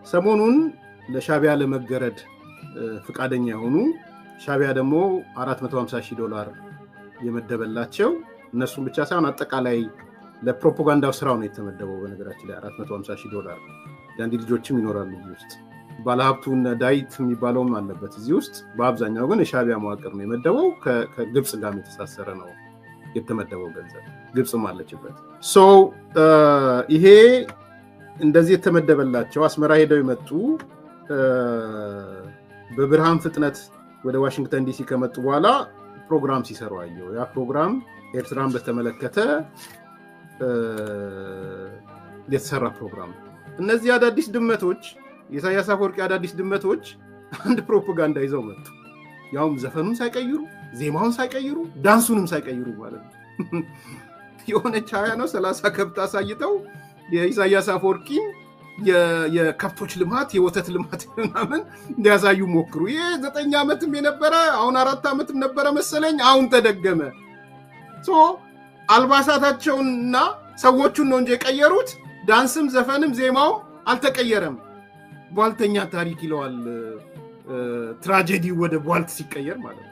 ሰሞኑን ለሻቢያ ለመገረድ ፈቃደኛ የሆኑ፣ ሻቢያ ደግሞ 450 ሺህ ዶላር የመደበላቸው፣ እነሱም ብቻ ሳይሆን አጠቃላይ ለፕሮፓጋንዳው ስራው ነው የተመደበው። በነገራችን ላይ 450 ሺህ ዶላር የአንድ ልጆችም ይኖራሉ እዚህ ውስጥ፣ ባለሀብቱ ዳዊት የሚባለውም አለበት እዚህ ውስጥ። በአብዛኛው ግን የሻቢያ መዋቅር ነው የመደበው። ከግብፅ ጋርም የተሳሰረ ነው የተመደበው ገንዘብ፣ ግብፅም አለችበት። So ይሄ እንደዚህ የተመደበላቸው አስመራ ሄደው የመጡ፣ በብርሃን ፍጥነት ወደ ዋሽንግተን ዲሲ ከመጡ በኋላ ፕሮግራም ሲሰሩ አየሁ። ያ ፕሮግራም ኤርትራን በተመለከተ የተሰራ ፕሮግራም ነው። እነዚህ አዳዲስ ድመቶች፣ የኢሳያስ አፈወርቂ አዳዲስ ድመቶች አንድ ፕሮፓጋንዳ ይዘው መጡ። ያውም ዘፈኑን ሳይቀይሩ፣ ዜማውን ሳይቀይሩ፣ ዳንሱንም ሳይቀይሩ ማለት ነው። የሆነች 20 ነው 30 ከብት አሳይተው የኢሳያስ አፈወርቂን የከብቶች ልማት፣ የወተት ልማት ምናምን እንዲያሳዩ ሞክሩ። ይህ 9 ዓመትም የነበረ፣ አሁን 4 ዓመትም ነበረ መሰለኝ፣ አሁን ተደገመ። አልባሳታቸውንና ሰዎቹን ነው እንጂ የቀየሩት፣ ዳንስም ዘፈንም ዜማውም አልተቀየረም። ቧልተኛ ታሪክ ይለዋል። Tragedy ወደ ቧልት ሲቀየር ማለት ነው።